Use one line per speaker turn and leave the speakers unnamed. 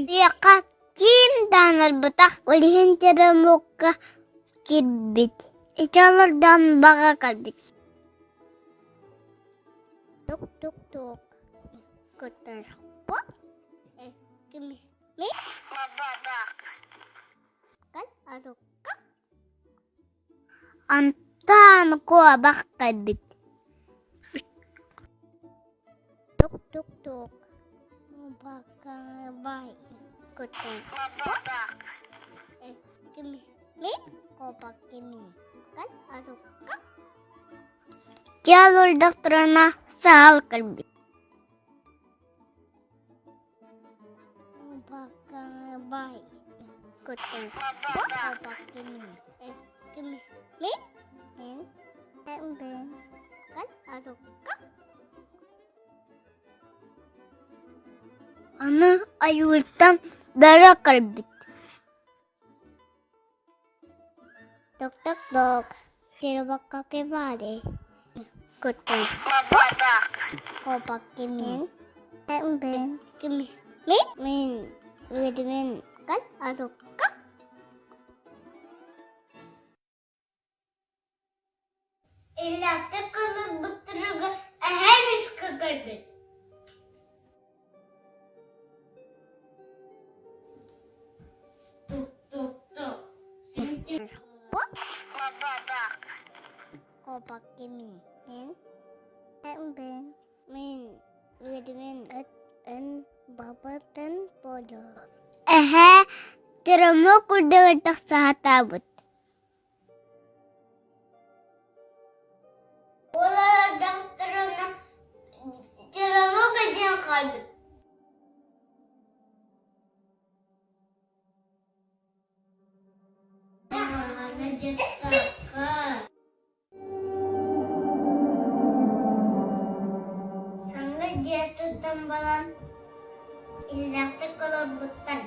Диэххэ ким даанарбытах, ол иһин теремокка киирбит. Ити олордон баҕа кэлбит. Тук-тук-тук. Кытарпа. Кими? Антан куобах кэлбит. Тук-тук-тук. Дьэ олордохторуна саал кэлбит. Аны ойууртан бөрө кэлбит. Тук-тук-тук, Иллээхтик кылырбыттарыгар эһэ эмискэ кэлбит. Эһэ теремок курдугар тахса сатаабыт. Олордохторуна теремок диэн хаалбыт. Саҥа дьиэ туттан баран, иллээхтик олорбуттар.